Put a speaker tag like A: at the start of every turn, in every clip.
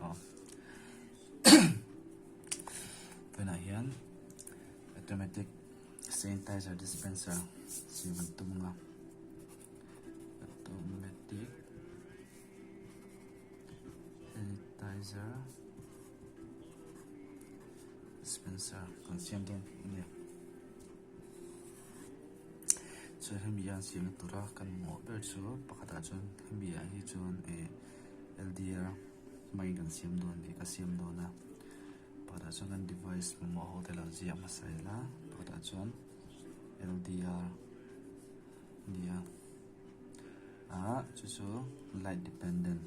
A: Aw tunah hian automatic sanitizer dispenser siam an tum ang a automatic sanitizer dispenser kan siam dawn a ni. Chuan hemi hian siamna tura kan mamawh ber chu pakhatah chuan hemi ah hi chuan eh L_D_R hmangin kan siam dawn tih ka siam dawn a pakhatah chuan kan device mamawh ho te lo ziah hmasa ila pakhatah chuan L_D_R a ni a ah chu chu light dependent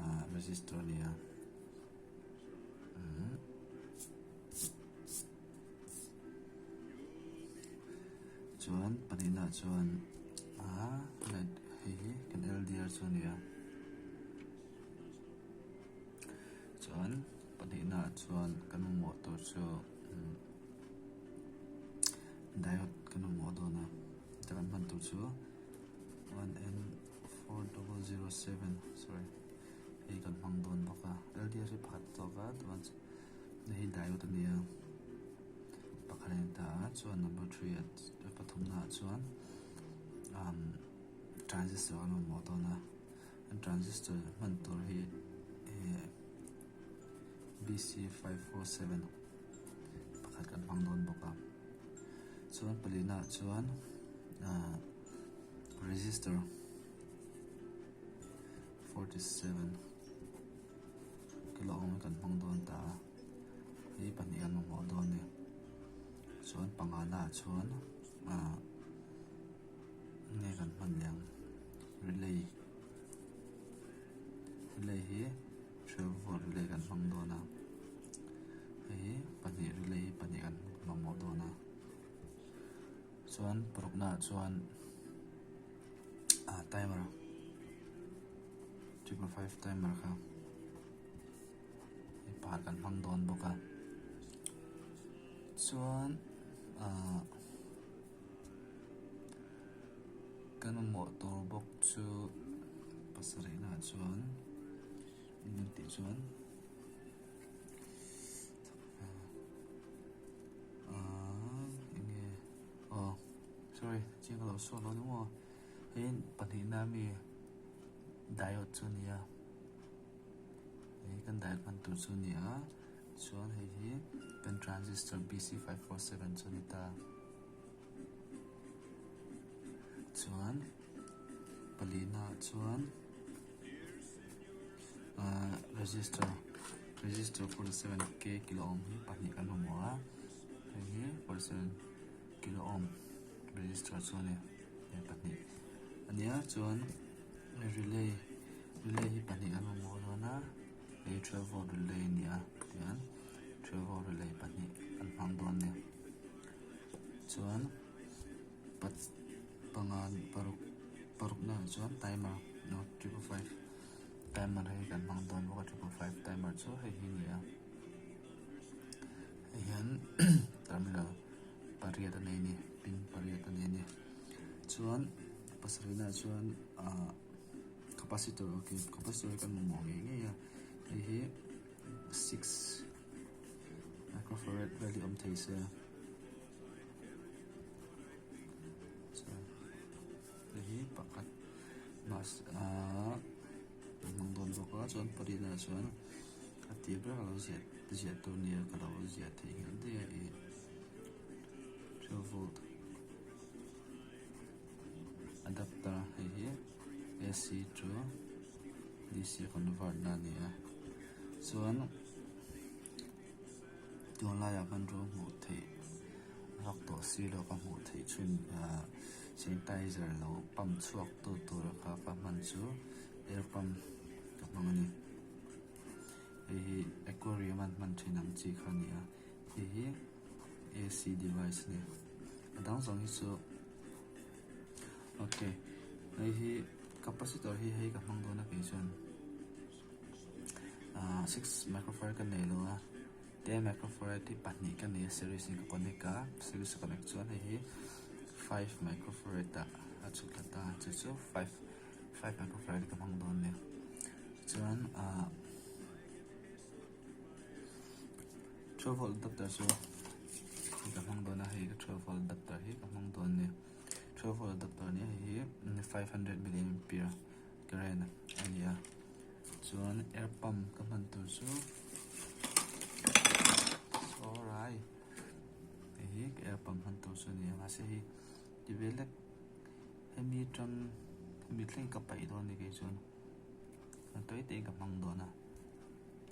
A: ah resistor a ni a. Chuan pahnihna chuan ah light hei hi kan L_D_R chu a ni a chuan pahnihna chuan kan mamawh tur chu diode kan mamawh dawn a heta kan hman tur chu 1N4007 sorry hei kan hmang dawn bawk a L_D_R hi pakhat tawk a chuan hei hi diode a ni a pakhat a ni ta a chuan number 3 ah pathumna ah chuan umm transistor an mamawh dawn a an transistor hman tur hi eh B_C547 pakhat kan hmang dawn bawk a chuan palina ah chuan ah resistor 47 kilo awm kan hmang dawn ta a hei pahnih an mamawh dawn a ni chuan panga na ah chuan ah nge kan hman leh ang relay relay hi 12 volt relay kan hmang dawn a hei hi pahnih relay hi pahnih kan mamawh dawn a chuan paruk na ah chuan ah timer 3.5 timer kha hei pakhat kan hmang dawn bawk a chuan ah kan mamawh tur bawk chu pasarih na ah chuan eng tih chuan ah eng nge aw sorry chiang ka lo sawi lo ni maw hei pahnihna ami diode chu a ni a hei kan diode hman tur chu a ni a chuan hei hi kan transistor B_C547 chu a ni ta chuan palina ah chuan ahh resistor resistor 47 k kilo ohm hi pahnih kan mamawh a hei hi 47 kilo ohm resistor chu a ni hei pahnih a nia chuan relay relay hi pahnih kan mamawh dawn a hei 12 volt relay a ni a tihian 12 volt relay pahnih kan hmang dawn a ni chuan panga paruk paruk na ah chuan timer no 3.5 timer hei kan hmang dawn bawk a 3.5 timer chu hei hi a ni a hei hian terminal pariat a nei a ni pin pariat a nei a ni chuan pasarih na ah chuan ah capacitor okay capacitor hi kan mamawh ngei ngei a hei hi six microfarad vel hi awm thei se. Hei hi pakhat mas ahh a hmang dawn bawk a chuan pariatna ah chuan a tir ber a lo ziah ziah tur nia ka lo ziah theih nghal daih a ih 12 volt adapter hei hi A_C to D_C convert na a ni a chuan. Tunlaiah khan rawng hmuh theih vak tawh si lo ka hmuh theih chhun ahh sanitizer lo pump chhuak tu tur kha ka hman chu air pump ka hmang a ni hei hi aquarium an hman thin ang chi kha a ni a hei hi A_C device a ni a dang zawng hi chu okay hei hi capacitor hi hei ka hmang dawn a kei chuan. Ahh six microfarad ka nei lo a ten microfarad hi pahnih ka nei a series in ka connect a series a connect chuan hei hi five microfarad ah a chhuk thla ta chu chu five five microfarad ka hmang dawn a ni chuan ahh. 12 volt adapter chu ka hmang dawn a hei ka 12 volt adapter hi ka hmang dawn a ni 12 volt adapter a ni a hei hi 500 milliampere current a ni a chuan air pump ka hman tur chu sawrai hei hi ka air pump hman tur chu a ni a mahse hei ti ve lek hemi tang hemi thleng ka paih dawn a ni kei chuan tawi te in ka hmang dawn a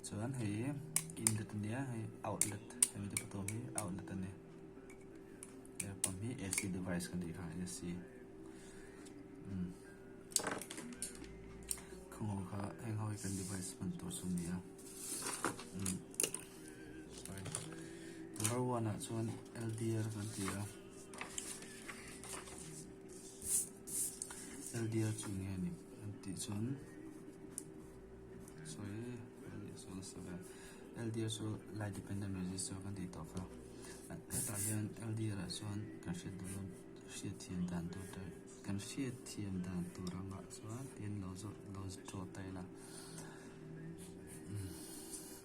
A: chuan hei inlet a nia hei outlet hemi te pawh hi outlet a ni air pump hi A_C device kan tih kha A_C umm khawng ho kha heng ho hi kan device hman tur chu a ni a umm sorry number one ah chuan L_D_R kan ti a. LDR chu nge ni an tih chuan sorry LDR chu light dependent resistor kan tih tawh kha hetah hian LDR ah chuan kan hriat duh dawn hriat thiam dan tur te kan hriat thiam dan tur angah chuan tin lo zawh lo draw ta ila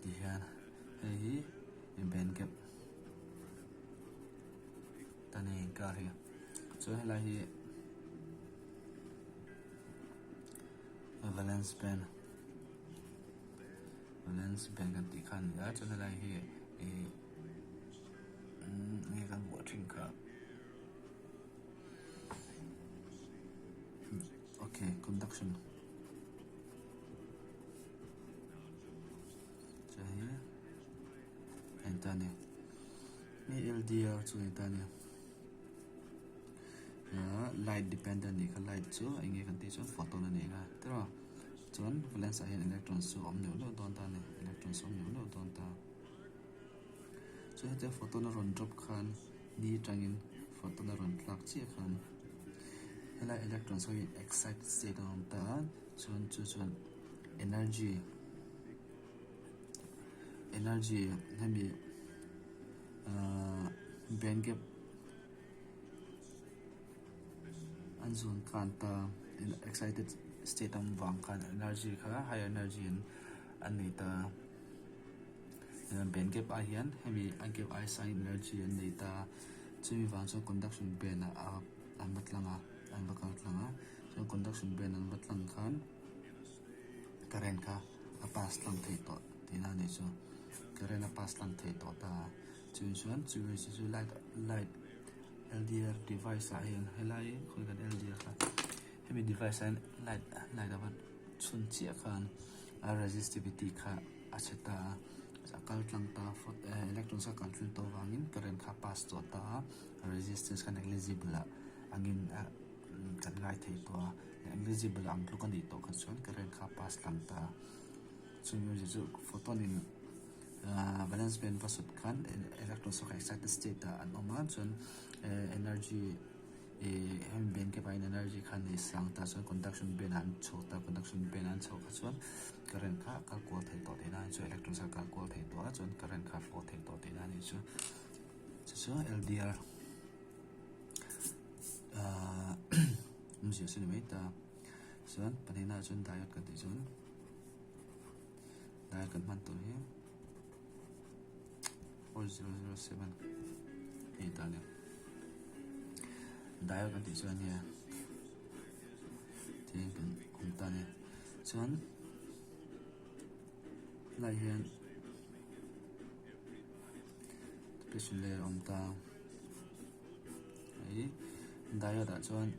A: tihian hei hi band gap. Ta ni kar hi chuan helai hi valence band valence band kan tih kha a ni a chuan helai hi ih enge kan vuah thin kha okay conduction chuan hei a in ta a ni. Hei LDR chu a ni ta a ni ah light dependent nih kha light chu eng nge kan tih chuan photon a ni ang a tiraw chuan valence ah hian electrons chu a awm neuh neuh dawn ta a ni electrons a awm neuh neuh dawn ta chuan hetia photon a rawn drop khan ni atangin photon a rawn tlak chiah khan helai electrons ho hi excited state a awm ta a chuan chu chuan energy. Energy hemi ahh band gap an zawn khan ta excited state ang vang khan energy kha higher energy in an nei ta band gap ah hian hemi a gap ai sang in energy an nei ta chumi vang chuan conduction band ah an va tlang a an va kal tlang a chuan conduction band an va tlang khan. Current kha a pass tlang theih tawh tihna a nih chu current a pass tlang theih tawh ta a chumi chuan chumi chu chu light light L_D_R device ah hian helai khawi kan L_D_R kha hemi device ah hian light light a va chhun chiah khan a resistivity kha a chhe ta a a kal tlang ta a electrons a kal tlang tawh avangin current kha a pass tawh ta a resistance kha negligible ah angin a. Kan ngai thei tawh a, invisible ang tluk a nih tawh kha chuan current kha a pass tlang ta a, chumi awmzia chu photon in ahh valence band va sut khan electrons ho kha excited state ah an awm a chuan energy ih hemi band gap ah hian energy kha a nei sang ta chuan conduction band ah an chho ta conduction band ah an chho kha chuan current kha a kal kual thei tawh tihna a ni chu electrons kha a kal kual thei tawh a chuan current kha a flow thei tawh tihna a ni chu chu chu L_D_R. Ahh awmzia chu ni mai ta chuan pahnihna ah chuan diode kan tih chuan diode kan hman tur hi 4007 hei ta nia diode kan tih chuan hei tihian kan awm ta nia chuan helai hian depletion layer a awm ta. Hei diode ah chuan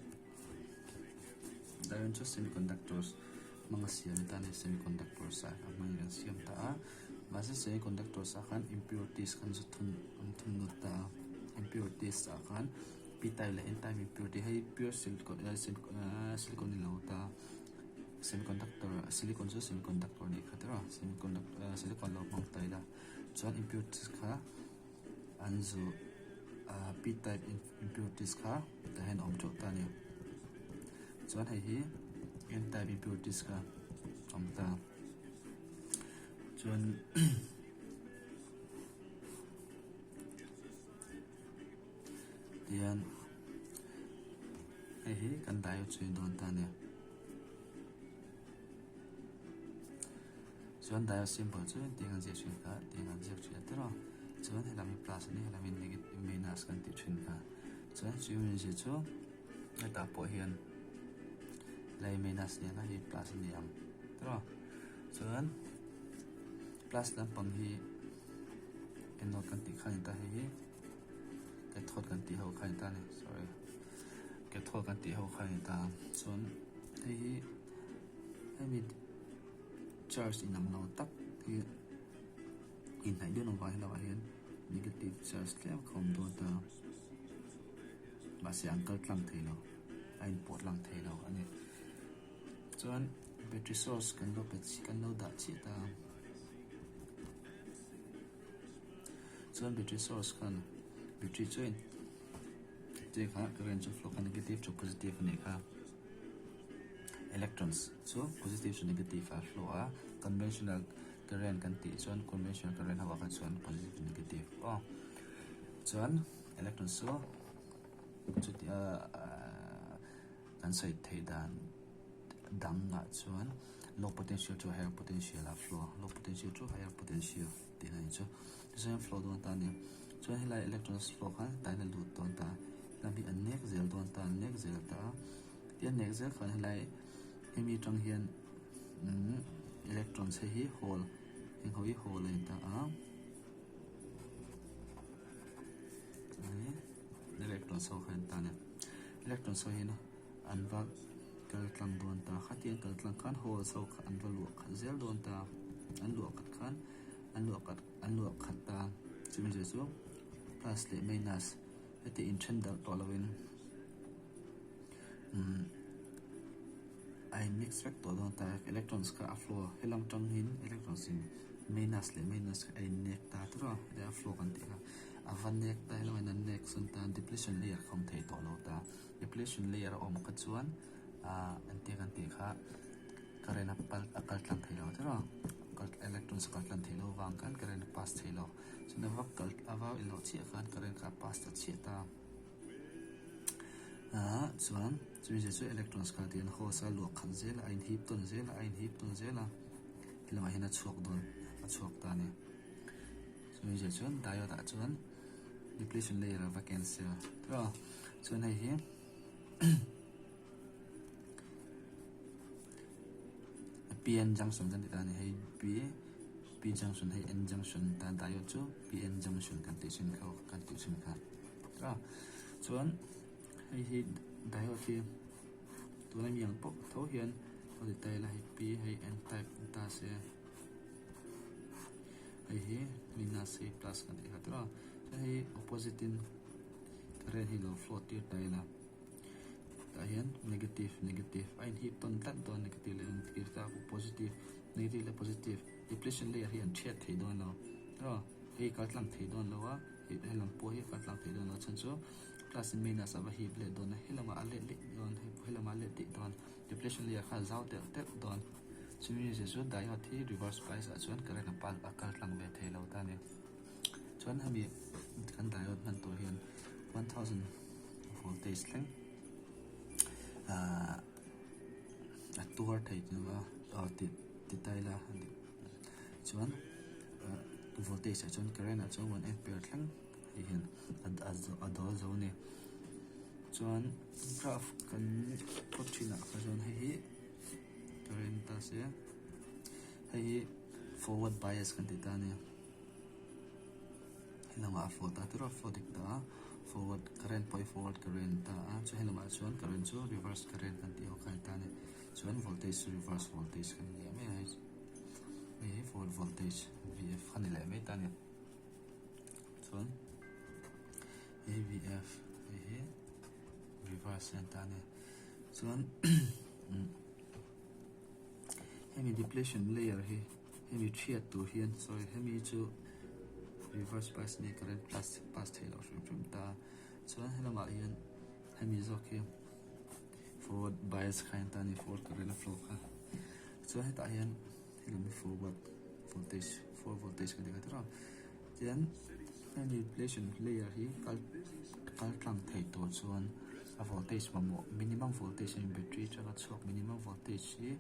A: diode chu semiconductors hmanga siam a ni semiconductors ah a hmangin an siam ta a mahse semiconductors ah khan impurities khan zu thun an thun lut ta a impurities ah khan p type leh n type impurity hei pure silicon silicon ni lo ta semiconductor silicon chu semiconductor a nih kha tiraw semiconductor silicon lo hmang ta ila chuan impurities kha. An zu ah p type impurities kha tah hian a awm teuh ta a ni chuan hei hi n type impurities kha a awm ta chuan tihian hei hi kan diode chu a ni dawn ta a ni. Chuan diode symbol chu tiang an ziak thin kha tiang an ziak thin a tiraw. Chuan helam hi plus a ni helam hi negative minus kan tih thin kha. Chuan chu awmzia chu hetah pawh hian helai minus nia kha hei plus a ni ang tiraw. Chuan plus lampang hi anode kan tih kha a ni ta hei hi cathode kan tih ho kha a ni ta a ni sorry cathode kan tih ho kha a ni ta chuan hei hi hemi charge inang lo tak hi inhnaih dawn avang hian lovah hian negative charge tlem kha a awm dawn ta mahse an kal tlang thei lo a inpawh tlang thei lo a ni chuan battery source kan lo pe kan lo dah chiah ta a chuan battery source khan battery chu a in che kha current chu flow kha negative to positive a nih kha. Electrons chu positive to negative ah a flow a, conventional current kan tih chuan conventional current ho ah kha chuan positive to negative aw. Chuan electrons chu chutia ahh kan sawi theih dan dangah chuan low potential to higher potential ah a flow a, low potential to higher potential tih na a ni chu. Tichuan flow dawn ta a ni. Chuan helai electrons flow khan tlaiin a lut dawn ta a, helam hi a nek zel dawn ta a, a nek zel ta a. Ti a nek zel khan helai hemi atang hian umm electrons hei hi hole heng ho hi hole a ni ta a electrons ho kha a ni ta a ni electrons ho hian an va kal tlang dawn ta khatiang kal tlang khan holes ho kha an va luah khat zel dawn ta an luah khat khan an luah khat an luah khat ta chumi zir chu plus leh minus heti inthen darh tawh lovin umm a in mix vek tawh dawn ta electrons kha a flow helam tang in electrons in minus leh minus kha a in nek ta tawrh a heti a flow kan tih kha a va nek ta helam in a nek sawn ta depletion layer kha awm thei tawh lo ta depletion layer a awm kha chuan ahh engtia kan tih kha current a pal a kal tlang thei lo tawrh a electrons a kal tlang thei lo vang khan current a pass thei lo chuan a va kal a va inloh chiah khan current kha a pass ta chiah ta. Ahh chuan chumi zir chu electrons kha tihian hose a luah khat zel a a inhip tawn zel a a inhip tawn zel a helamah hian a chhuak dawn a chhuak ta a ni chumi zir chuan diode ah chuan depletion layer a va cancel tawh a chuan hei hi p-n junction kan ti ta a ni hei p p junction hei n junction ta diode chu p-n junction kan tih thin kha kan tih thin kha. A chuan hei hi diode hi tuna mi ang pawh tho hian a ti ta ila hei p hei n type ni ta se hei hi minus hei plus kan tih kha tawh a chuan hei opposite in current hi lo flow tir ta ila tah hian negative negative a inhip tawn tlat dawn negative leh negative ta positive negative leh positive depletion layer hi an thiat thei dawn lo tawh hei kal tlang thei dawn lo a. Helam pawh hi a kal tlang thei dawn lo chhan chu plus in minus a va hip leh dawn a helamah a let leh dawn helamah a let daih dawn depletion layer kha a zau telh telh dawn chumi zir chu diode hi reverse bias ah chuan current a pal a kal tlang ve thei lo ta a ni chuan hemi kan diode hman tur hian 1000 voltage thleng ahh a tuar thei tih a ti ti ta ila chuan voltage ah chuan current ah chuan 1 ampere thleng hei hian a dawl zo a ni chuan graph kan plot thin ah kha chuan hei hi current ta se hei hi forward bias kan ti ta a ni helamah a float a tirah float dik ta a forward current pawh hi forward current ta a chuan helamah chuan current chu reverse current kan tih ho kha a ni ta a ni chuan voltage chu reverse voltage kan ni leh mai a hei hei hi forward voltage vf kha ni leh mai ta a ni chuan hei hi vf hei hi reverse a ni ta a ni chuan hemi depletion layer hi hemi thiat tur hian sorry hemi chu reverse bias a ni current plus pass theih loh hrim hrim ta chuan helamah hian hemi zawk hi. Forward bias kha a ni ta a ni forward current a flow kha chuan hetah hian helam hi forward voltage forward voltage kan tih kha tiraw tian hemi depletion layer hi kal kal tlang thei tur chuan a voltage mamawh minimum voltage a ni battery atanga chhuak minimum voltage hi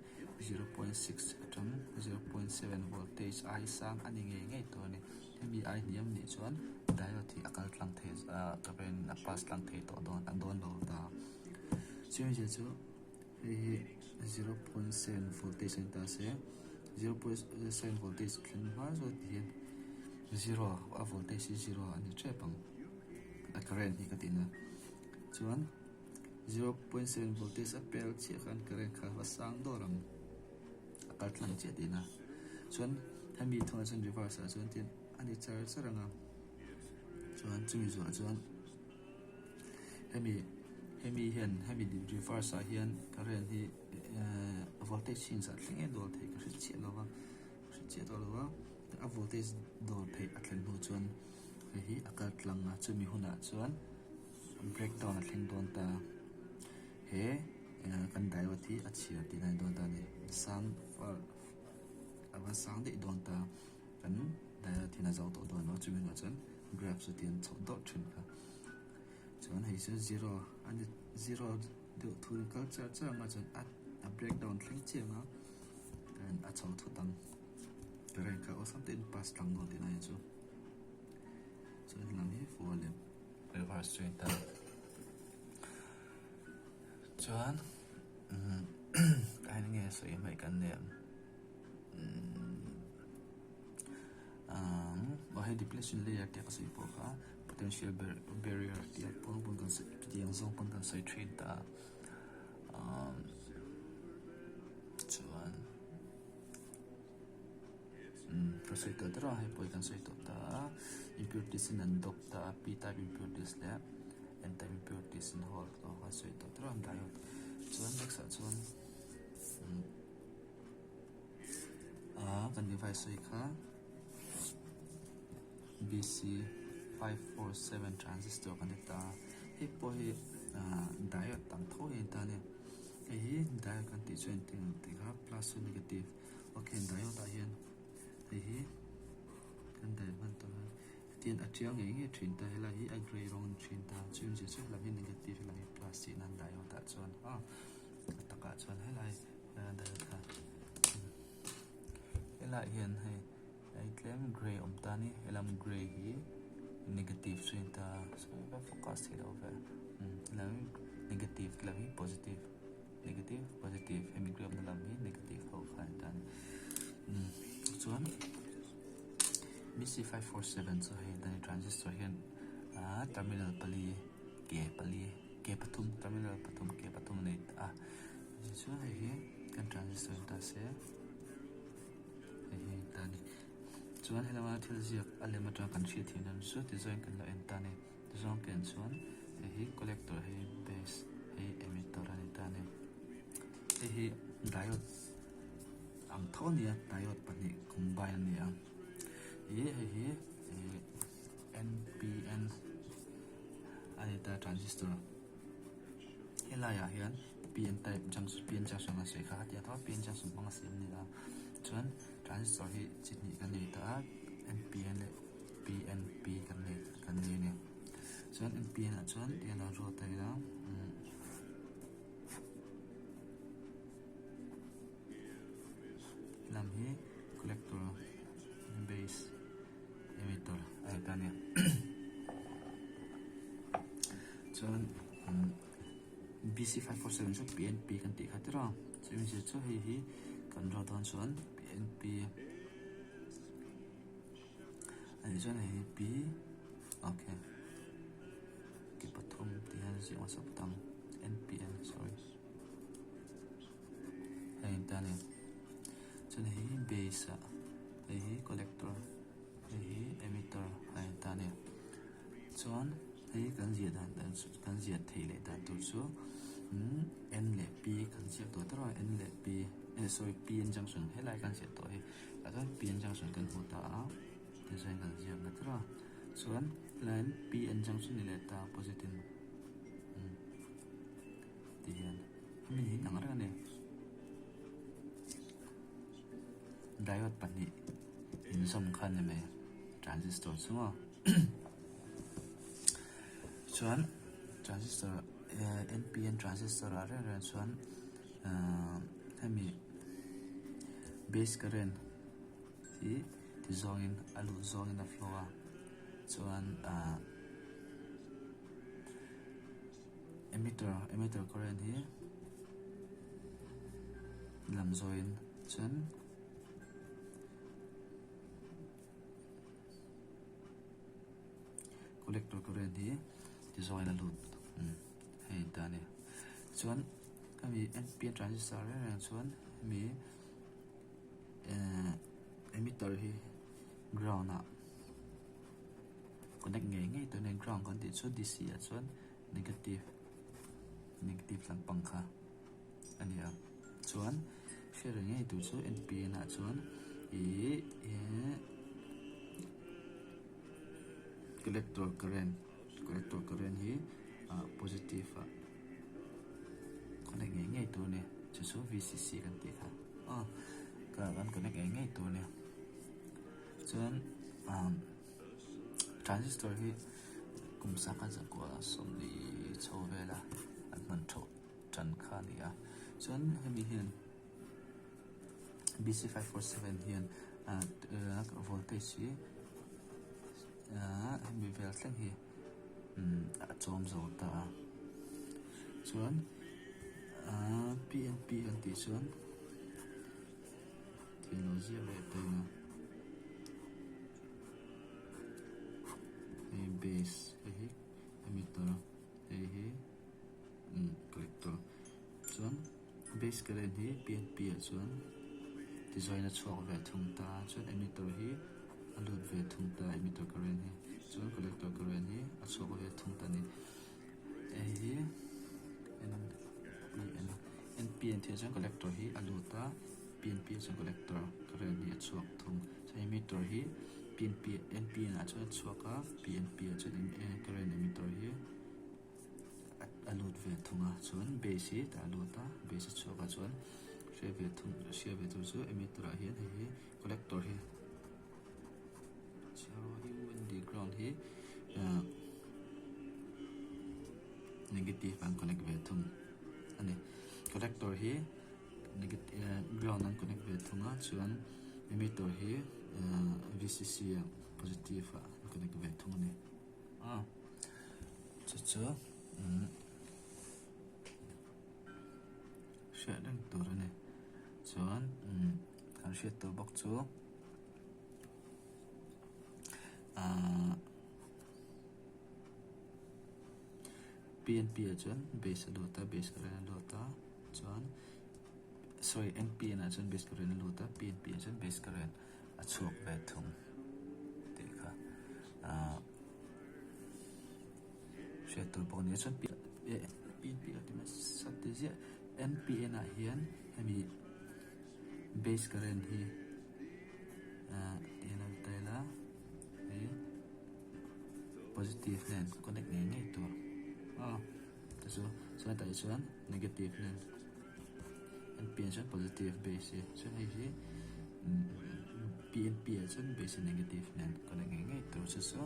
A: 0.6 atang 0.7 voltage ai sang a ni ngei ngei tur a ni. Hemi ai hniam nih chuan diode hi a kal tlang thei ah current a pass tlang thei tawh dawn a dawn lo ta. Chumi chu hei hi 0.7 voltage a ni ta se 0.7 voltage thleng hma zawt hian zero a voltage hi zero a ni tep ang a current hi ka tihna chuan 0.7 voltage a pel chiah khan current kha a sang dawr ang a kal tlang chiah tihna chuan hemi thawngah chuan reverse ah chuan tin a ni char char ang a chuan chumi zawhah chuan. Hemi hemi hian hemi reverse ah hian current hi ehh voltage hi inzah thleng em dawl theih ka hre chiah lo va hre chiah tawh lo va a voltage dawl theih a thlen hnu chuan hei hi a kal tlang a chumi hunah chuan break down a thleng dawn ta he kan diode hi a chhiar tihna a ni dawn ta a ni sang a va sang daih dawn ta. Kan diode hian a zo tawh dawn lo chumi hunah chuan graph chu tian chhoh dawrh thin kha. Chuan hei chu zero a ni zero deuh thur in kal char char ang a chuan a a break down thleng chiang a and a chho thut ang. Current kha awlsam takin pass tlang dawn tihna a ni chu. Chuan helam hi volume reverse chu a ni ta. Chuan umm ka en nge sawi hmaih kan nei ang. Aw hei depletion layer te ka sawi pawh kha potential barrier tih ang pawn pawn kan sawi tih ang zawng pawn kan sawi thin ta a chuan ka sawi tawh der a hei pawh hi kan sawi tawh ta a impurities in an dawp ta a p type impurities leh n type impurities in hall pawh kan sawi tawh der a diode chuan next ah chuan. A kan device sawi kha BC 547 transistor kan ti ta a hei pawh hi ah diode ang tho hi a ni ta a ni hei hi diode kan tih chuan engtin ang tih kha plus chu negative okay diode ah hian hei hi kan diode hman tawh a tin a tiang ngei ngei thin ta helai hi a gray rawng a ni thin ta chu awmzia chu helam hi negative helam hi plus tih nan diode ah chuan a takah chuan helai. Helaiah hian hei hei tlem gray awm ta a ni helam gray hi negative chu a ni ta a sawi vek focus theih loh ve helam hi negative helam hi positive negative positive hemi gray awmna lam hi negative ho kha a ni ta a ni chuan B C 547 chu hei transistor hian ah terminal pali ke pali ke pathum terminal pathum ke pathum a nei a chu chuan hei hi kan transistor ni ta se hei hi a ni ta a ni chuan helama thil ziak a lem atanga kan hriat theih dan chu tichuan kan lo en ta a ni tichuan ka en chuan hei hi collector hei base hei emitter a ni ta a ni hei hi diode ang tho a ni a diode pahnih combine a ni a ih hei hi ih N_P_N a ni ta transistor helaiah hian P_N type junction P_N junction a sawi kha a tia tawh a P_N junction hmang a siam a ni a chuan transistor hi chi hnih kan nei ta a N_P_N leh P_N_P kan nei kan nei a ni chuan N_P_N ah chuan tihian a ruat a ila umm. Helam hi collector base emitter a ni ta a ni chuan B C 547 chu P N P kan tih kha tir a chumi zir chu hei hi kan ruat dawn chuan P N P a nih chuan hei hi P okay ki pathum tih hian ziah hmasa phawt ang N P N sorry. Hei ta ni chuan hei hi base ah hei hi collector hei hi emitter a ni ta ni chuan hei kan ziah dan kan ziah theih leh dan tur chu umm n leh p kan ziak tawh tawrh a n leh p eh sorry p n junction helai kan ziah tawh hi tah chuan p n junction kan hmu ta a tichuan kan ziak ta tawrh a chuan helai hian p n junction ni leh ta positive umm ti hian. Hemi hi inang reng a ni. Diode pahnih inzawm kha a ni mai transistor chu maw chuan transistor eh N P N transistor ah reng reng chuan ahh hemi base current hi. Ti zawngin a luh zawngin a flow a chuan ah emitter emitter current hi lam zawhin chuan collector current hi ti zawngin a lut hei a ni ta a ni chuan hemi N_P_N transistor reng reng chuan hemi ehh emitter hi ground ah connect ngei ngei tur a ni ground kan tih chu D_C ah chuan negative negative lampang kha a ni a chuan hriat reng ngei tur chu N_P_N ah chuan ihh ehh collector current collector current hi ah positive ah connect ngei ngei tur a ni chu chu V_C_C kan tih kha aw kan connect ngei ngei tur a ni chuan ah transistor hi kum sangha zakua sawmli chho vela an hman theuh tan kha a ni a chuan hemi hian B C 547 hian ah voltage hi ah hemi vel thleng hi umm a chawm zo ta a chuan ah P N P an tih chuan thil lo ziak leh ta ila hei base hei hi emitter hei hi umm collector chuan base current hi P N P ah chuan tizain a chhuak ve thung ta chuan emitter hi a lut ve thung ta emitter current hi chuan collector current hi a chhuak ve thung ta a ni hei hi N P N N P N tih ah chuan collector hi a lut a P N P ah chuan collector current hi a chhuak thung chuan emitter hi P N P N P N ah chuan a chhuak a P N P ah chuan current emitter hi. a lut ve thung a chuan base hi tah a lut a base a chhuak a chuan hria ve thung hria ve tur chu emitter ah hian hei hi collector hi ground hi ah negative an connect ve thung a ni collector hi ground an connect ve thung a chuan emitter hi ah V_C_C ah positive ah an connect ve thung a ni. Chu chu umm hriat reng tur a ni chuan umm kan hriat tur bawk chu ahh P N P ah chuan base a lut a base current a lut a chuan sorry N P N ah chuan base current a lut a P N P ah chuan base current a chhuak ve thung tih kha ahh hriat tur bawk a ni a chuan P N P a ti nasa ti ziah N P N ah hian hemi base current hi ahh ti hian a tel a hei positive nen connect ngei ngei tur aw chu chu chuan tah hi chuan negative nen N P ah chuan positive base hi chuan hei hi P N P ah chuan base hi negative nen connect ngei ngei tur chu chu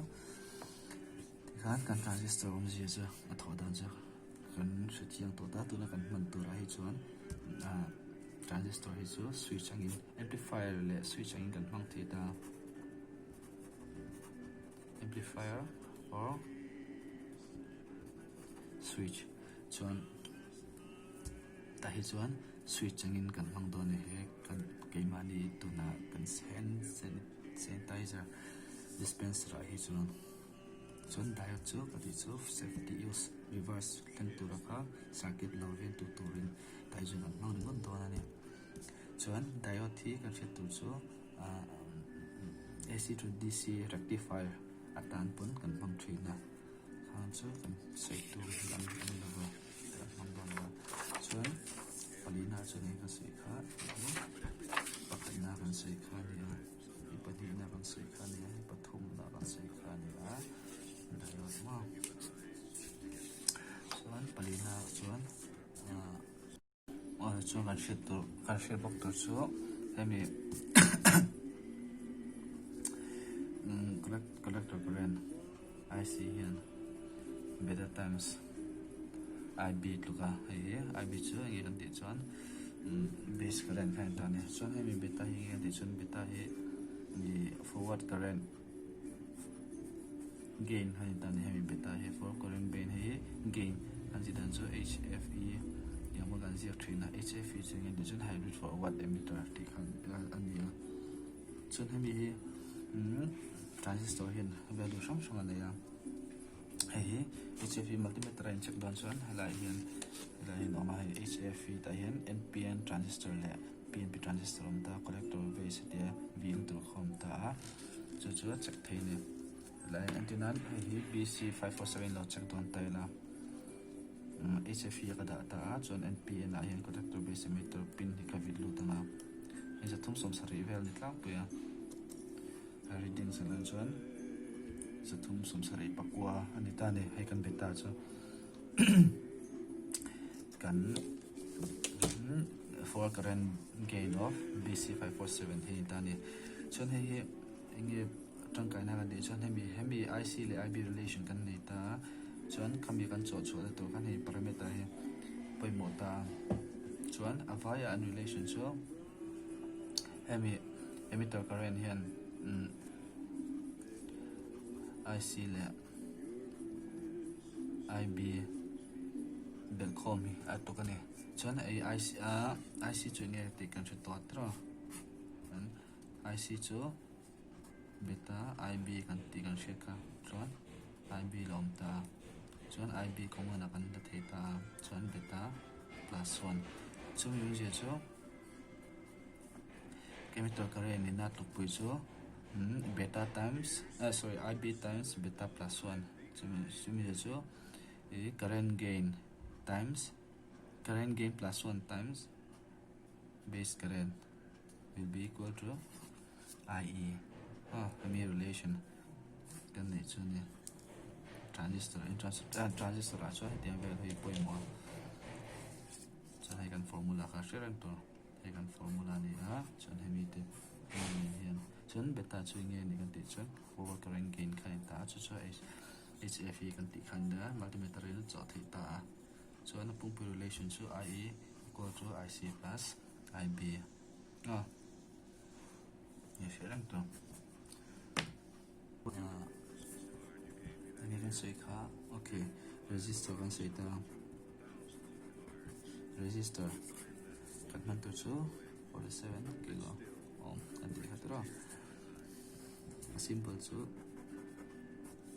A: tikhan kan transistor awmzia chu a thawh dan chu kan hre chiang tawh ta tuna kan hman turah hi chuan ah transistor hi chu switch angin amplifier leh switch angin kan hmang thei ta. Amplifier or switch chuan tah hi chuan switch angin kan hmang dawn a ni he kan keimahni tuna kan hand sanitizer dispenser ah hi chuan chuan diode chu ka tih chu safety use reverse thleng tura kha circuit lo ven tu turin tah hi chuan kan hmang ringawt dawn a ni chuan diode hi kan hriat tur chu. A_C to D_C rectifier atan pawn kan hmang thin a khang chu kan sawi tur lam a ni lo va kan hmang dawn lo a chuan palina chuan eng ka sawi kha pakhatna kan sawi kha a ni a hi pahnihna kan sawi kha a ni a hi pathumna kan sawi kha a ni a chuan palina chuan ah. Aw chuan kan hriat tur kan hriat bawk tur chu hemi umm collector current I_C hian beta times I_B tluk a hei hi I_B chu eng nge kan tih chuan umm base current kha a ni ta a ni chuan hemi beta hi eng nge kan tih chuan beta hi. Ih forward current gain a ni ta a ni hemi beta hi forward current gain hei hi gain an tih dan chu HFE tih ang pawh kan ziak thin a HFE chu enge tih chuan hybrid forward emitter tih kha a ni a chuan hemi hi umm transistor hian value hrang hrang a nei a hei hi HFE multimeter a in check dawn chuan helaiah hian helaiah hian a awm a hei HFE tah hian N_P_N transistor leh. P_N_P transistor a awm ta a collector base a tia ving tur kha a awm ta a chu chu a check thei a ni helai entir nan hei hi B_C 547 lo check dawn ta ila umm H_F hi ka dah ta a chuan N_P_N ah hian collector base emitter pin hi ka vit lut ang a hei 370 vel a ni tlangpui a a reading san ang chuan 379 a ni ta a ni hei kan be ta chu. Kan for current gain of BC547 hi ta ni chuan hei hi enge tangkaina kan tih chuan hemi hemi IC leh IB relation kan nei ta a chuan khami kan chawh chhuah na tur khan hei parameter hi pawimawh ta a chuan a vaiah an relation chu hemi emitter current hian IC leh. IB belhkhawm hi a tuk a ni chuan hei IC ah IC chu enge tih kan hre tawh tawh a IC chu beta IB kan tih kan hriat kha chuan IB la awm ta a chuan IB common ah kan la thei ta a chuan beta plus one chumi awmzia chu. Chemical current in a tlukpui chu beta times eh sorry I B times beta plus one chumi chumi chu ih current gain times current gain plus one times base current will be equal to I E aw hemi relation kan neih chu a ni transistor transistor ah chuan hetiang vel hi pawimawh a chuan hei kan formula kha hre reng tur. Hei kan formula a ni a, chuan hemi te hemi nen hian chuan beta chu enge a nih kan tih chuan forward current gain kha a ni ta a, chu chu HF hi kan tih kha a ni a, multimeter in a chawh theih ta a, chuan a pumpui relation chu IE equal to IC plus IB a ni hreh reng tawh. Enge kan sawi kha okay resistor kan sawi ta resistor kan hman tur chu 47 kilo ohm kan tih kha tawh a a symbol chu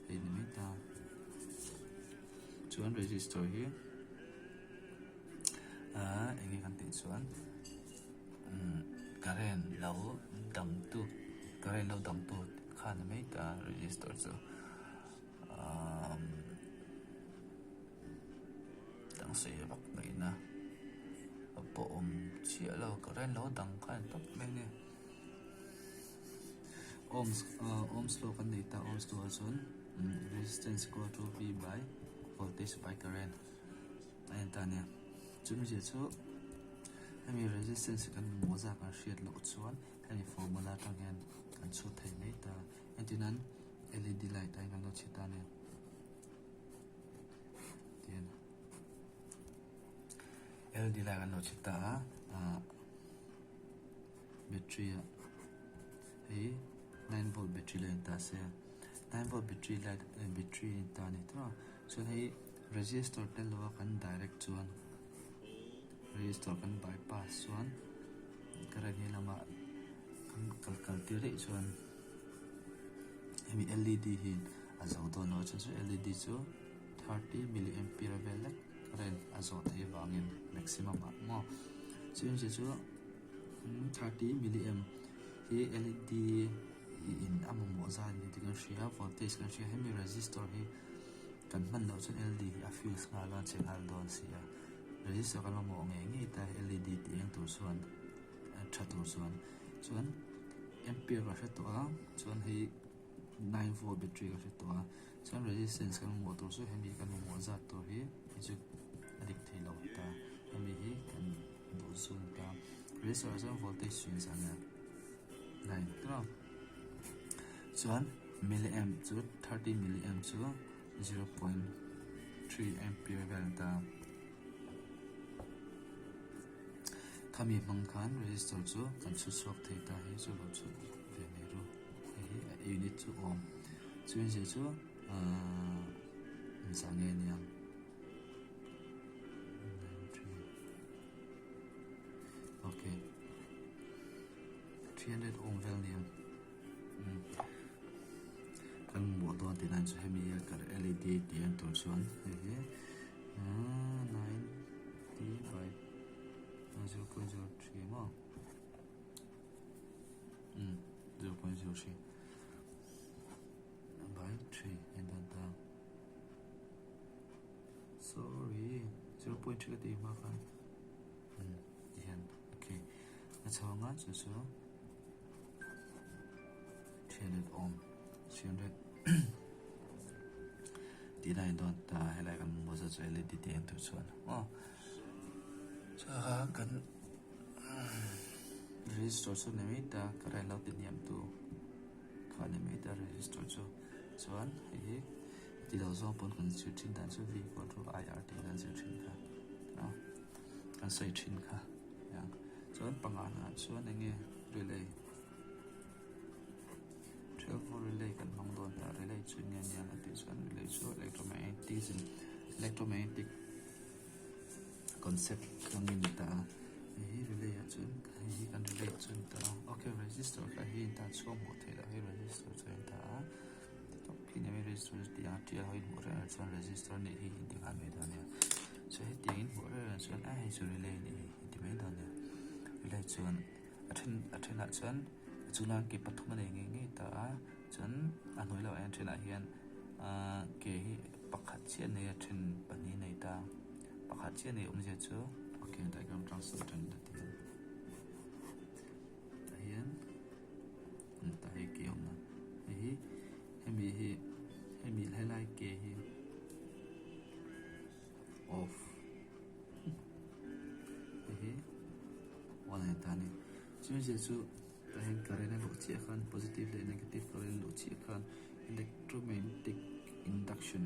A: hei ni mai ta chuan resistor hi ah enge kan tih chuan umm current lo dang tu current lo dang tu kha ni mai ta resistor chu umm dang sawi vak mai na a pawh awm chiah lo current lo dang kha a ni tawp mai a ni ohms ah ohms law kan nei ta ohms law ah chuan resistance equal to V by voltage by current a en ta a nia chumi zia chu hemi resistance kan mamawh zat kan hriat loh chuan hemi formula atang hian kan chhut thei mai ta entir nan L_E_D light ah hian kan lo chhi ta a nia tihian L_E_D light kan lo chhi ta a ah battery ah hei 9 volt battery la in ta se 9 volt battery light battery a in ta a ni tawh a chuan hei resistor tel lo a kan direct chuan resistor kan bypass chuan current hi lamah kan kal kal tir daih chuan hemi L_E_D hi a zo dawn lo a chuan chu L_E_D chu 30 milliampere vel lek current a zawh theih avangin maximum ah maw chuan chu chu 30 milliamp hi L_E_D in a mamawh zat ni tih kan hria voltage kan hria hemi resistor hi kan hman loh chuan L_E_D hi a fuse nghal a che nghal dawn si a resistor kan mamawh ngei ngei ta L_E_D tih eng tur chuan tha tur chuan chuan ampere ka hre tawh a chuan hei 9 volt battery ka hre tawh a chuan resistance kan mamawh tur chu hemi kan mamawh zat tur hi hei chu a dik thei lo ta hemi hi kan duh zun ta resistor ah chuan voltage chu inzah nia 9 tawh chuan milliamp chu 30 milliamp chu 0.3 ampere vel a ta khami hmang khan resistor chu kan chhu chhuak thei ta hi chu lo chhut ve mai ru. unit chu ohm. Chu in zir chu ahh engzah nge nia okay 300 ohm vel nia umm kan mamawh dawn tih nan chu hemi hi kan led tih en tur chuan hei hi ahh 90 by 0.03 maw. Umm 0.03 by 3 en dan ta sorry 0.3 ka tih hma khan umm ti hian okay a chhang a chu chu 300 ohm 300 tih lai dawn ta helai kan mamawh zat chu led tih en tur chuan aw chuan kan. Resistor chu ni mai ta current lo ti hniam tu kha ni mai ta resistor chu chuan hei hi ti lo zawng pawn kan zir thin dan chu v equal to I R tih kan zir thin kha a kan sawi thin kha chuan panga naah chuan eng nge relay 12 volt relay kan hmang dawn ta relay chu eng nge nia a tih chuan relay chu electromagnetism electromagnetic. Concept ka mi ni ta a, hei hi relay ah chuan hei hi kan relay chu a ni ta a, ok resistor kha hi a in ta chhuak hmuh theih loh hei resistor chu a in ta a, tawp khi ni mai resistor chu tiang a tial ho in hmuh reng reng chuan resistor nih hi in ti nghal mai dawn nia, chuan hetiang in hmuh reng reng chuan a hei chu relay a nih hi in ti mai dawn nia, relay chuan a then a thenah chuan a chunglam ke pathum a nei ngei ngei ta a, chuan a hnuai lamah hian a thenah hian ahh ke hi pakhat chiah a nei a then pahnih a nei ta. Pakhat chiah nei awmzia chu ok diagram transfer tan la ti ang tah hian tah hi ke awm a hei hi hemi hi hemi helai ke hi off hei hi on a ni ta a ni chumi zia chu tah hian current a luh chiah khan positive leh negative current a luh chiah khan electromagnetic induction.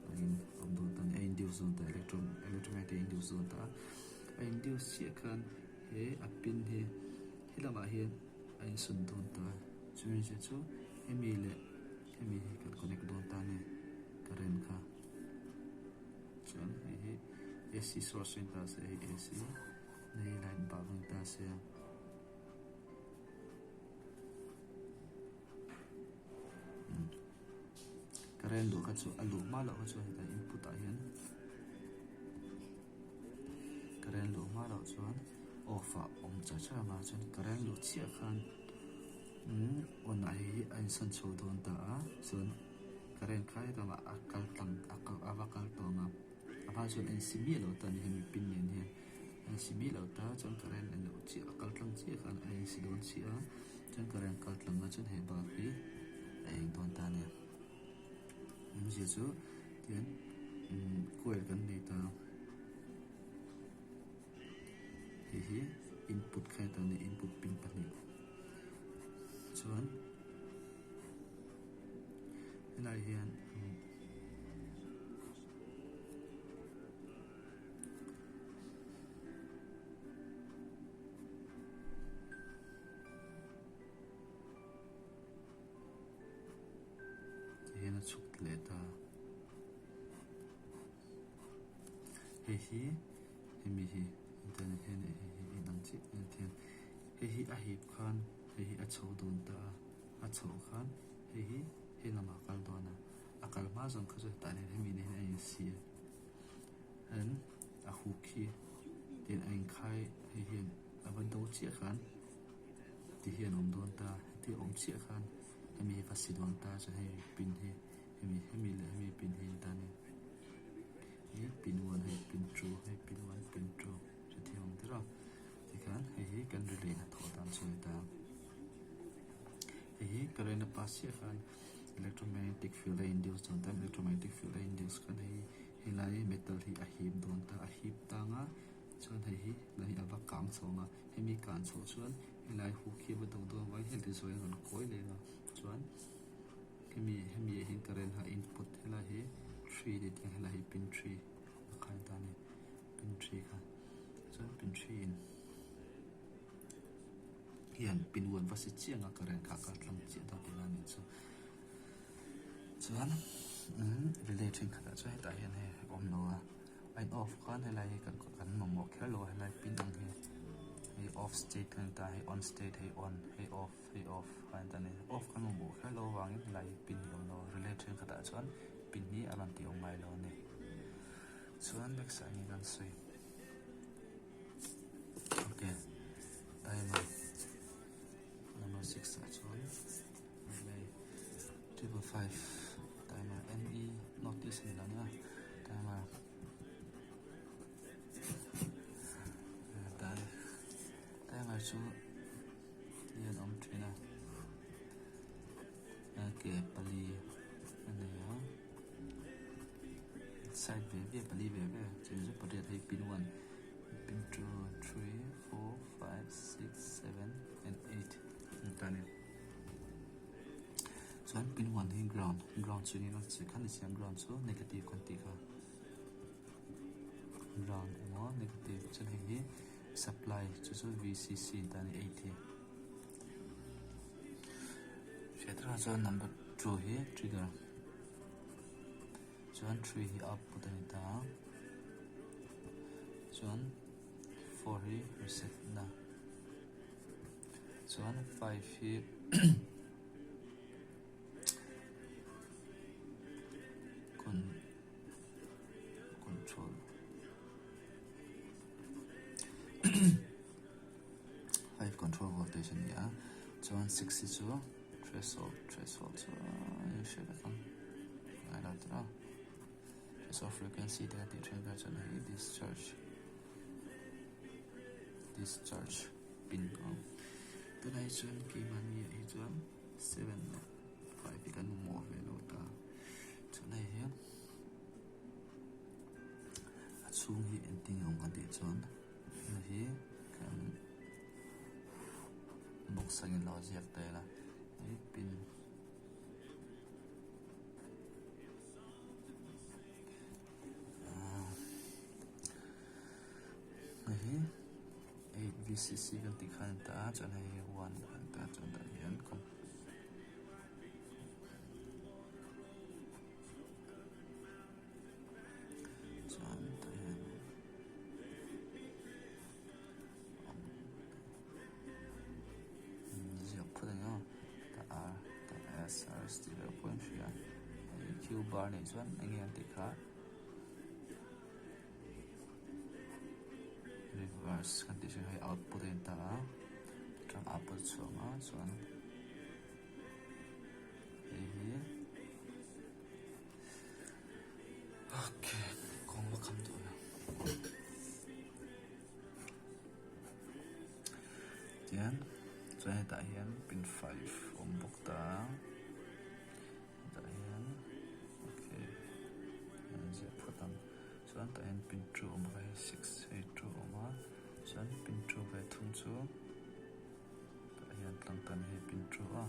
A: Angin awm dawn ta a ni a induce dawn ta electron electromagnetic a induce dawn ta a a induce chiah khan he a pin hi he lamah hian a insawn dawn ta a chumi zia chu hemi leh hemi hi kan connect dawn ta a ni current kha chuan hei hi A_C source a ni ta se hei A_C hei light bulb a ni ta se. Current luh kha chu a luh hma loh kha chu hetah input ah hian current luh hma loh chuan off ah awm char char ang a chuan current luh chiah khan umm on ah hei hi a insawn chho dawn ta a chuan current kha hetah a kal tlang a kal a va kal tawh ang a a hma chuan a insi miah lo ta a ni hemi pin nen hian a insi miah lo ta chuan current a luh chiah a kal tlang chiah khan a insi dawn chiah a chuan current kal tlang a chuan he bulb hi a eng dawn ta a ni. Awmzia chu tihian umm coil kan nei ta hei hi input kha ta a ni input pin pahnih chuan helai hian umm. Tihian a chhuk leh ta. Hei hi hemi hi internet hian hei hi inang chiah en thiam. Hei hi a hip khan hei hi a chho dawn ta a, a chhoh khan hei hi hei lamah a kal dawn a, a kal hma zawng kha chu hetah hian hemi nen hian a insi a. An a huk hi tihian a inkhai hei hian a va do chiah khan. Ti hian awm dawn ta, heti awm chiah khan hemi hi va si dawn ta chuan hei pin hi hemi hemi leh hemi pin hi ta ni hi pin one hei pin two hei pin one pin two hrethiam ang tir a tikhan hei hi kan relay hnathawh dan chu a ni ta hei hi current a pass chiah khan electromagnetic field a induce dawn ta electromagnetic field a induce khan hei helai metal hi a hip dawn ta a hip tang a chuan hei hi lai hi a va kang chho ang a. Hemi kan chhoh chuan helai huk hi a va do dawn avangin heti zawi a rawn kawi leh ang a chuan hemi hemi ah hian current a input helai hi three tih te helai hi pin three a khai ta a ni pin three kha chuan pin three in hian pin one va si chiah ang a current kha a kal tlang chiah dawn tihna a ni. chu. Chuan relay thenkhatah chuan hetah hian hei a awm lo a, a in off khan helai hi kan kan mamawh kher lo a helai pin ang hi hei off state kan ta hei on state hei on hei off hei off a in ta a ni off kan mamawh kher lo avangin helai hi pin hi a awm lo a relay thenkhatah chuan pin hi a rawn tih awm ngai lo a ni. Chuan next ah hian kan sawi okay timer number 6 ah chuan relay 2.5 timer ne notice ni lo nia timer timer chu hian awm thin a ke pali a nei a side ve ve pali ve ve chu chu pariat hei pin 1 pin 2 3 4 5 6 7 and 8 an ta a ni chuan pin 1 hi ground ground chu eng ang chi kha ni sia ground chu negative kan tih kha ground emaw negative chuan hei hi supply chu chu V_C_C an ta a ni 8 hi. Hriat chuan number 2 hi trigger chuan 3 hi output a ni ta a chuan 4 hi reset na chuan 5 hi control 5 control voltage a ni a chuan 6 hi chu threshold threshold chu i hre vek ang ngai lo tawh a threshold frequency te kan tih then vel chuan hei discharge discharge pin ang tunah hi chuan keimahni ah hi chuan 7 leh 5 hi kan mamawh ve lo ta chuan hei hian a chhung hi engtin nge awm kan tih chuan. Hei hi kan box angin lo ziak ta ila hei pin hei hi 8 VCC kan tih khan a ni ta a chuan hei hi 1 a ni ta a chuan tah hian chuan tah hian ziak phawt a ni a tah r tah s r s tih vel pawh in hria hei q bar nih chuan eng nge an tih kha reverse kan tih hri hei output a in ta a tang output a chhuak a chuan hei hi. Okay, kawng va kham duh lo. Tian, chuan hetah hian pin 5 awm bawk ta. Hetah hian, okay, an ziah phawt ang. Chuan tah hian pin 2 awm bawk a, hei 6, hei 2 awm a. Chuan pin 2 ve thung chu tah hian tlang tan hei pin 2 a.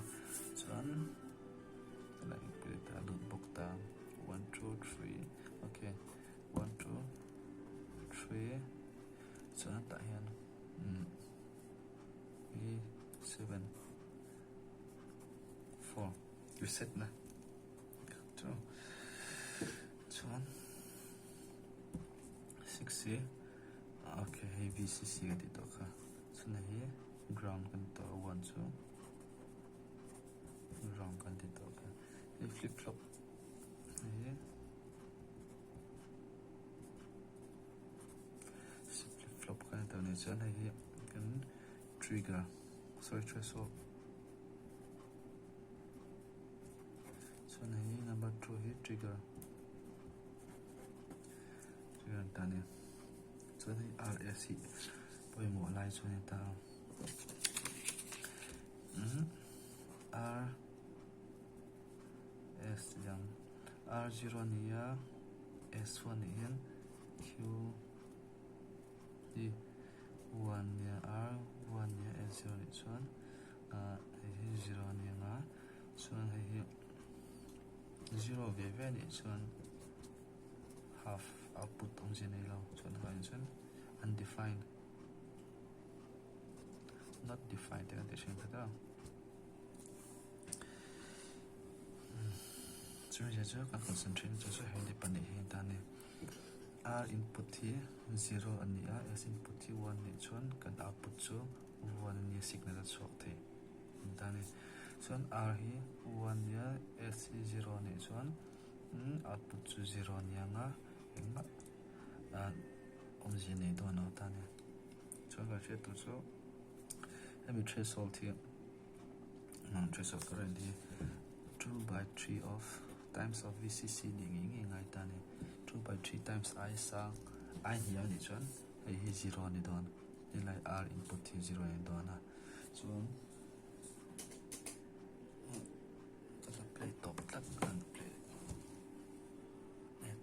A: Chuan Helai pui ta lut bawk ta 1 2 3 okay 1 2 3 chuan tah hian umm hi 7 4 reset na chu chuan 6 hi okay hei VCC ka tih tawh kha chuan hei hi ground kan ti tawh a 1 chu. Round kan ti tawh kha hei flip flop hi flip flop kan ti tawh nih chuan hei hi kan trigger sorry threshold chuan hei hi number 2 hi trigger trigger an ta a ni chuan hei RS hi pawimawh lai chuan a ni ta a. R S liang R 0 ni a S 1 nih hian Q hi 1 nia R 1 nia S 0 nih chuan hei hi 0 ni anga chuan hei hi 0 ve ve nih chuan half output awmzia nei lo chuan hah chuan undefined Not defined te kan tih hriat khat a. Chumi zia chu kan concentrate na tur chu hemi pahnih hi a ni. R input hi zero a ni a, S input hi one nih chuan kan output chu one a nia signal a chhuak thei a ni ta a ni. Chuan R hi one nia S hi zero a nih chuan output chu zero a ni ang a, engmah awmzia nei dawn lo ta a ni. Chuan kan hriat tur chu hemi threshold hi threshold current hi 2 by 3 of times of VCC nih ngei ngei ngai ta a ni. 2 by 3 times I sang I hniam a nih chuan hei hi zero a ni dawn helai R input hi zero a ni dawn a chuan ka la play tawp tlat kan play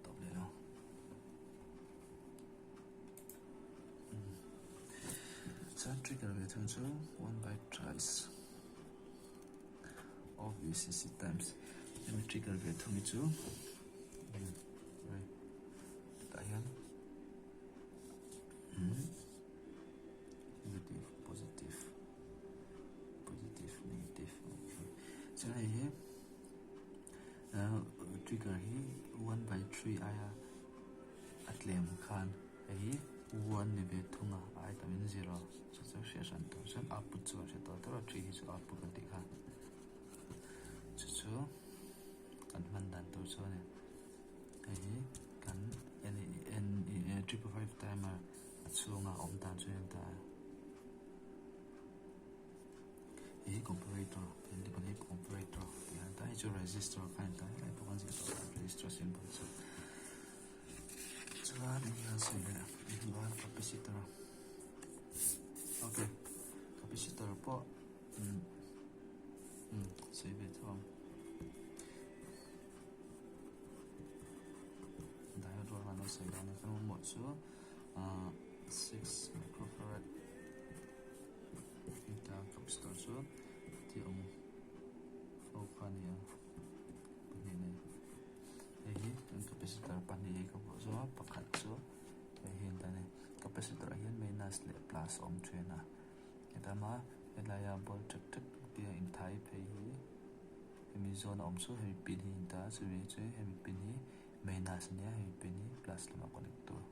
A: tawp leh lo. Chuan trigger ve thung chu one by thrice of VCC times hemi trigger ve thung hi chu tah hian negative positive positive negative okay chuan hei hi trigger hi one by three aia a tlem khan hei hi one ni ve thung a a ai tamin zero chu chu hriat hran tur chuan output chu kan hre tawh tawh a three hi chu output kan tih kha chu chu kan hman dan tur chu a ni hei hi kan n n triple five timer a chhunga awm dan chu a ni ta a hei hi comparator comparator tih a ni ta hei chu resistor kha a ni ta helai pawh kan zir tawh a resistor symbol chu. Chuan eng nge an sawi leh chuan capacitor ok capacitor pawh umm umm sawi ve tho ang diode rual an lo sawi dawn a kan mamawh chu ahh six microfarad heta capacitor chu ti awm fo kha a ni a pahnih nei. Hei hi kan capacitor pahnih hi ka hmuh zawng a pakhat chu hei hi an ta a ni capacitor ah hian minus leh plus a awm thin a hetlama helaia ball ṭek ṭek te a inthai phei hi hemi zawn a awm chu hemi pin hi a inta a chumi chu hemi pin hi minus a nia hemi pin hi plus lamah connect tur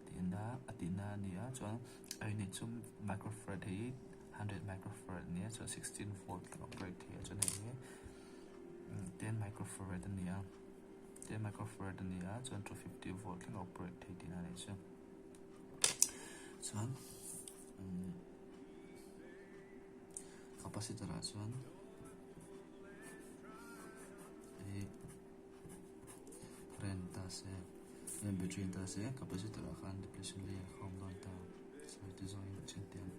A: tihna a tihna a ni a chuan a unit chu microfarad hi hundred microfarad a ni a chuan sixteen volt kan operate thei a chuan hei hi. 10 microfarad a ni a 10 microfarad a ni a chuan 250 volt thleng a operate thei tihna a nih chu chuan umm capacitor ah chuan hei current ta se battery ta se capacitor ah khan depletion layer kha a awm dawn ta sawi te zawngin a then te ang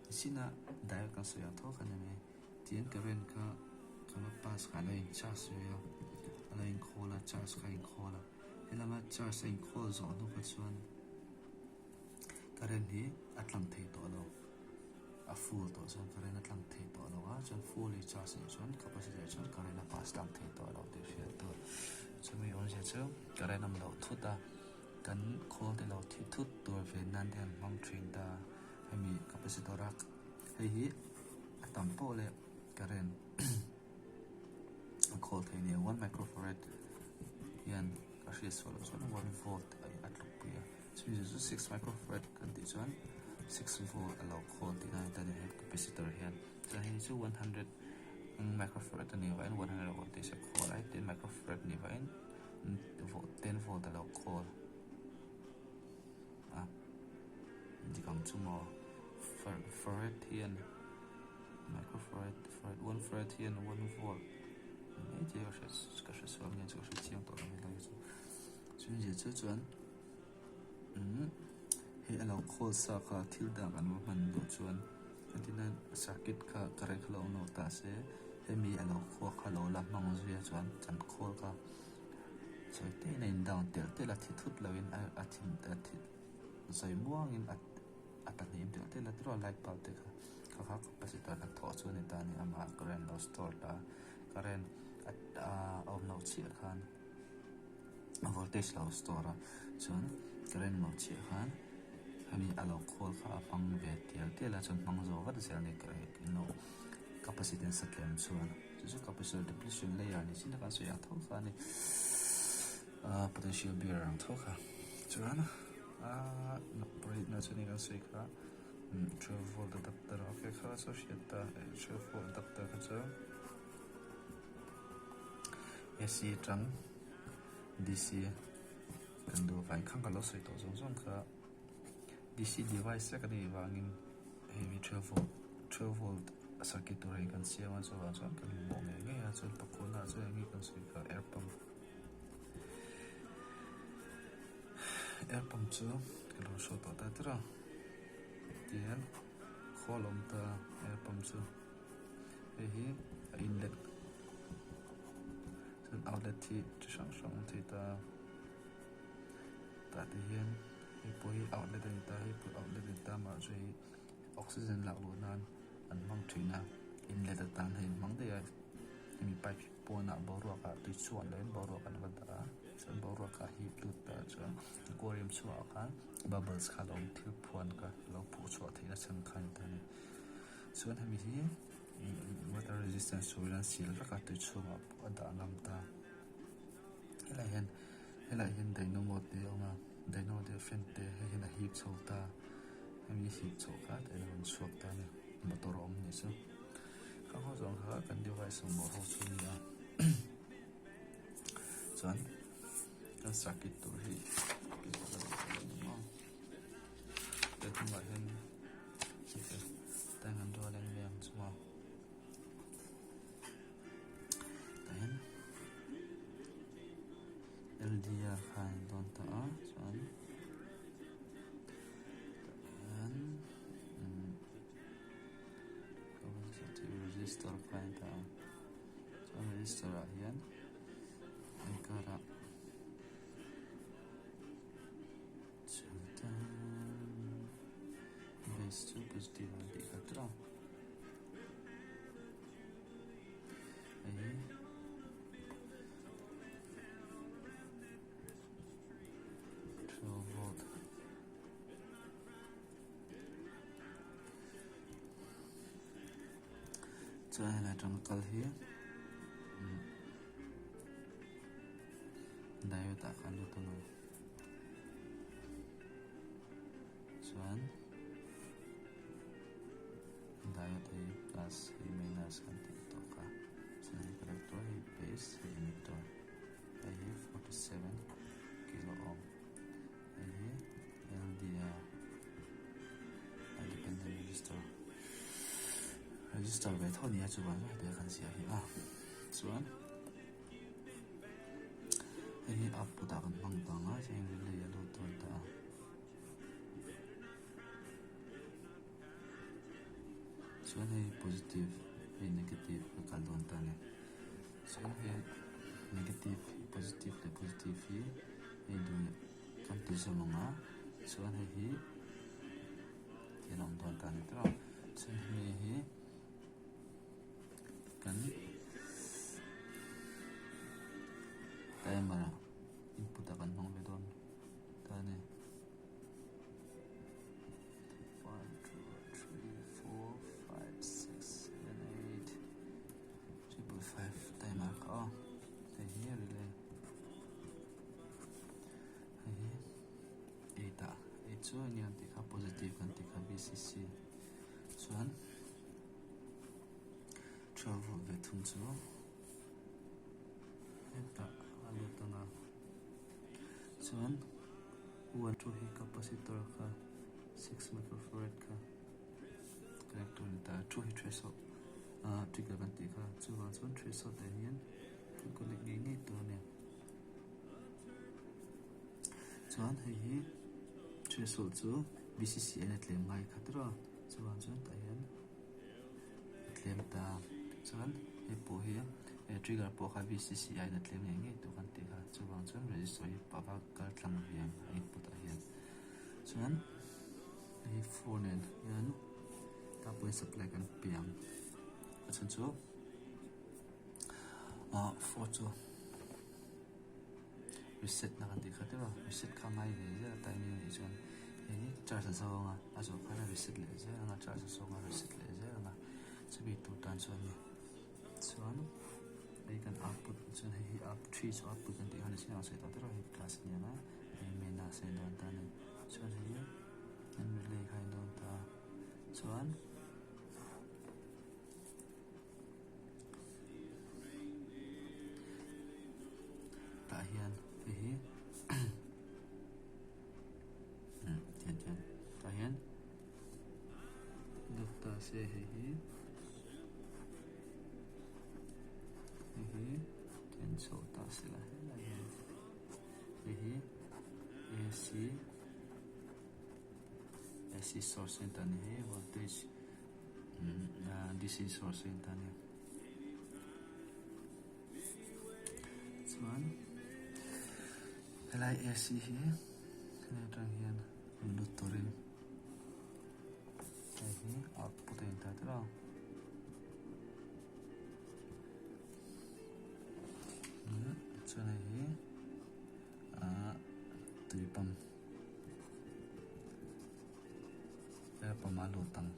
A: nichinah diode kan sawi ang tho kha a ni mai. Tin current kha ka va pass kha a lo in charge zui a, a lo inkhawl a charge kha a inkhawl a, helama charge a inkhawl zawh hnu kha chuan current hi a tlang thei tawh lo, a full tawh chuan current a tlang thei tawh lo a, chuan fully charge anih chuan capacitor chuan current a pass tlang thei tawh lo tih hriat tur. Chumi awmzia chu current a awm loh thut a, kan khawl te lo thi thut tur ve nan te an hmang thin ta, hemi capacitor a hei hi. A tam pawh leh current a khawl thei nia one microfarad hian ka hriat sual loh chuan one volt a tluk pui a chumi chu six microfarad kan tih chuan six volt a lo khawl tihna a ni ta a ni he capacitor hian chuan hei chu one hundred microfarad a nih vangin one hundred voltage a khawl a ten microfarad a nih vangin ten volt a lo khawl a dik ang chu maw farad hian microfarad farad one farad hian one volt mai thei a ka hre ka hre sual nge chu ka hre chiang tawh lo helai hi chu chumi zir chu chuan umm hei a lo khawl sa kha thil dang an va hman duh chuan entirna circuit kha current kha lo awm lo ta se hemi a lo khuak kha lo la hmang zui a chuan kan khawl kha. Sawi tein a in down telh telh a thi thut loin a thin a thi sawi muangin a a ta hniam telh telh a tiraw light bulb te kha kha kha capacitor hna thawh chu a ni ta a ni amah current lo store ta current a a awm loh chiah khan voltage lo store a chuan current lo chiah khan hemi a lo khawl kha a hmang ve tial tial a chuan hmang zawh vat zel a ni capacitance a tlem chuan. Chu chu capacitor depletion layer ni chin a kan sawi ang tho kha a ni. Ahh potential barrier ang tho kha. Chuan ahh pariatna chu ni kan sawi kha 12 volt adapter okay kha chu hriat ta 12 volt adapter kha chu AC atang DC kan duh avangin khang ka lo sawi tawh zawng zawng kha DC device vek a nih vangin hei hi 12 volt 12 volt circuit tur hi kan siam a chuvang chuan kan mamawh ngei ngei a chuan pakawna ah chuan enge kan sawi kha air pump air pump chu ka lo hriat tawh ta tir a tihian khawl a awm ta air pump chu hei hi a inlet chuan outlet hi chi hrang hrang a awm thei ta tah te hian hei pawh hi outlet a ni ta hei pawh outlet a ni ta mahse hei oxygen lak luh nan an hmang thin a inlet atan hei an hmang daih a hemi pipe hi pawnah boruak ah tui chhuah leh boruak an va dah a chuan boruak kha a hip lut ta chuan aquarium chhuah khan bubbles kha a lo awm thil phuan kha a lo phuh chhuah theih na chhan kha a ni ta a ni chuan hemi hi water resistance turin an sil vek a tui chhungah pawh a dah ngam ta helaiah hian helaiah hian dynamo te a awm a dynamo te fan te hei hian a hip chho ta hemi hip chhoh kha tah hian a rawn chhuak ta a ni motor a awm anih chu khang ho zawng kha kan device mamawh ho chu a ni a chuan kan circuit tur hi he hnungah hian tank an rual en ve ang chu maw tah hian L_D_R kha a in dawn ta a chuan tah hian umm resistor kha a in ta a chuan resistor ah hian inkarah. Base chu positive an tih khat a hei 12 volt chuan helai atanga kal hi diode ah khan lut ang a chuan diode hi plus hei minus kan tih tawh kha chuan hei collector hei base hei emitter hei hi 47 kilo ohm hei hi L_D_R independent resistor resistor ve tho a ni a chuvang chuan hetiang kan ziah hi a chuan. Hei hi output ah kan hmang tang a chuan relay a lut dawn ta a chuan hei positive hei negative a kal dawn ta a ni chuan hei negative positive leh positive hi hei duh leh kan ti zawm ang a chuan hei hi thil a awm dawn ta a ni tawh a chuan hemi hi. Kan timer ah input ah kan hmang ve dawn ta a ni 1 2 3 4 5 6 7 8 3.5 timer kha aw hei hi relay hei hi 8 ah 8 chu eng nge an tih kha positive kan tih kha V_C_C chuan. 12 volt ve thung chu hetah a lut ang a chuan 1 2 hi capacitor kha 6 microfarad kha connect tur a ni ta a 2 hi threshold ah trigger kan tih kha chuvang chuan threshold ah hian kan connect ngei ngei tur a ni chuan hei hi threshold chu V_C_C a tlem ngai kha tawrh a chuvang chuan tah hian. a tlem ta chuan hei pawh hi he trigger pawh kha V_C_C aiin a tlem ngei ngei tawh kan tih kha chuvang chuan resistor hi a va kal tlang ve ang a input ah hian chuan hei phone nen hian tah pawhin supply kan pe ang a chhan chu ah phone chu reset na kan tih kha teuh a reset kha a ngai ve zel a timing a nih chuan hei charge a zo ang a a zawh khan a reset leh zel ang a charge a zo ang a reset leh zel ang a chumi tur tan chuan ni. Chuan hei kan output chuan hei hi up three chu output kan tih khan a chhingah a sawi tawh tawh a hei plus a ni ang a hei minus a ni dawn ta a ni chuan hei kan relay kha a ni dawn ta a chuan. Tah hian hei hi tiang tiang tah hian lut ta se hei hi hei hi tiang chho ta se la helai hian hei hi A_C A_C source a ni ta a ni hei voltage. D_C source a intan a ni chuan helai A_C hi helai atang hian rawn lut turin hei hi output a intar tawh a. Chuan hei hi ahh tui pump. Pama lut ang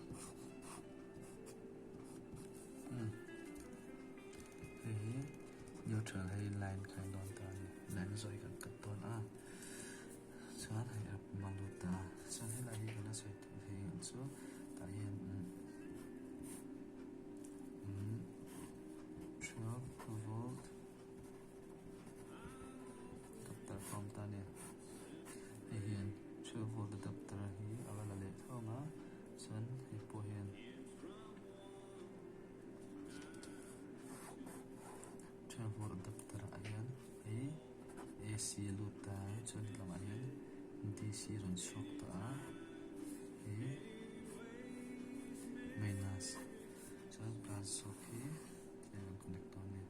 A: hei hi neutral hei line kha a dawn ta a ni line zawi kan cut dawn a chuan hei a pama lut ta a chuan helai hi kan la sawi theih theih ang chu tah hian umm 12 volt. Adapter a awm ta a ni. Hei hian 12 volt adapter hi a va la leh tho ang a chuan hei pawh hian 12 volt adapter ah hian hei A_C a lut ta a chuan hetlamah hian D_C a rawn chhuak ta a hei minus chuan plus zawk hi a rawn connect dawn a ni.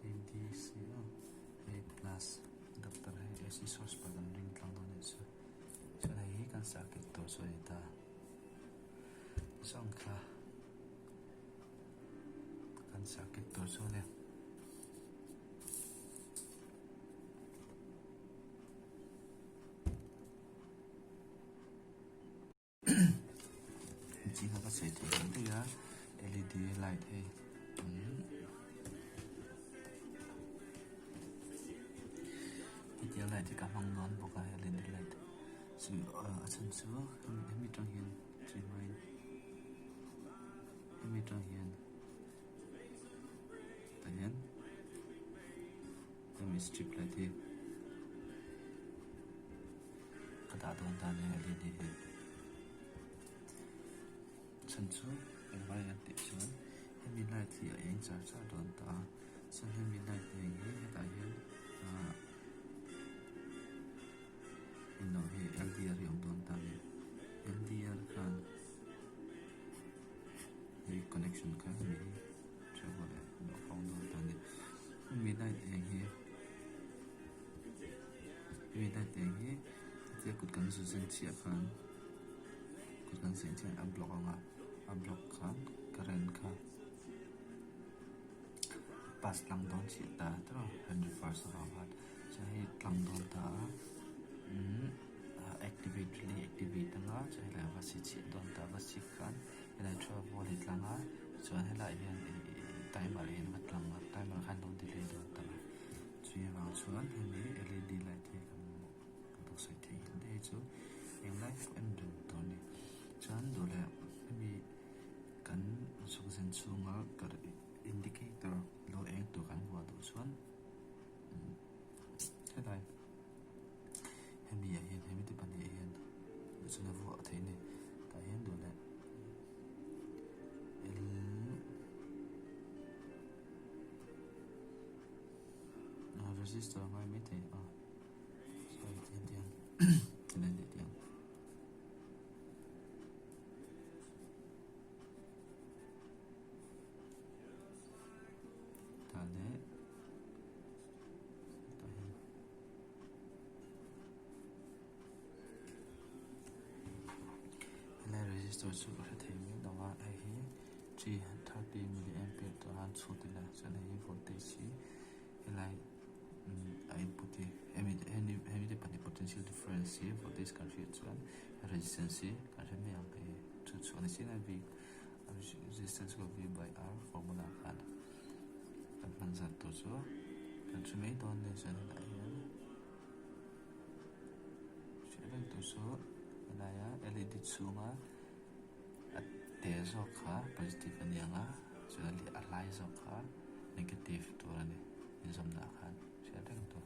A: Hei D_C a hei plus adapter hei A_C source pawh kan ring tlang dawn anih chu chuan hei hi kan circuit tur chu a ni ta zawng kha kan circuit tur chu a ni. Chinga ka sawi theih ang daih a L_E_D light hei hetiang light hi ka hmang dawn bawk a L_E_D light chu a chhan chu hemi atang hian chei hmain hemi atang hian tah hian hemi strip light hi. Ka dah dawn ta nia L_E_D hi chhan chu engvai an tih chuan hemi light hi a eng char char dawn ta a chuan hemi light eng hi hetah hian ahh englo hi L_D_R hi a awm dawn ta a ni L_D_R khan hei connection kha hemi hi travel leh a awm dawn ta a ni hemi light eng hi. Hemi light eng hi hetia kut kan zu zen chiah khan kut kan zen chiah a block ang a a block khan current kha pass tlang dawn chiah ta tawh a han reverse avang khan chuan hei tlang dawn ta a umm activate relay activate anga chuan helai a va si chiah dawn ta a va si khan helai thu a volt hi tlang a chuan helaiah hian timer hian a va tlang a timer khan a lo delay dawn ta a. Chumi avang chuan hemi L_E_D light hi kan mamawh kan lo sawi theih nghal daih chu englai pawh en reng tur a ni. Chuan duh leh hemi kan zuk zen chhunga indicator lo eng tur kan vuah duh chuan helai hemi ah hian hemi te pahnih ah hian duh chuan a vuah theih a ni. Tah hian duh leh L. Resistor a ngai maithei a sorry tiang tiang tiang leh tiang tah leh tah hian helai resistor chu ka hre thei miah lo a hei hi. 330 milliampere tah han chhut ila chuan hei hi voltage hi helai a input hi hemi hemi te pahnih potential difference hi voltage kan hriat chuan resistance hi kan hre mai ang hei chu chu a ni chiang a v resistance equal v by r formula kha. chu kan hre mai dawn a ni chuan helaiah hian hriat reng tur chu helaia L E D chhunga a te zawk kha positive a ni ang a chuan a lai zawk kha negative tur a ni inzawmna ah khan hriat reng tur.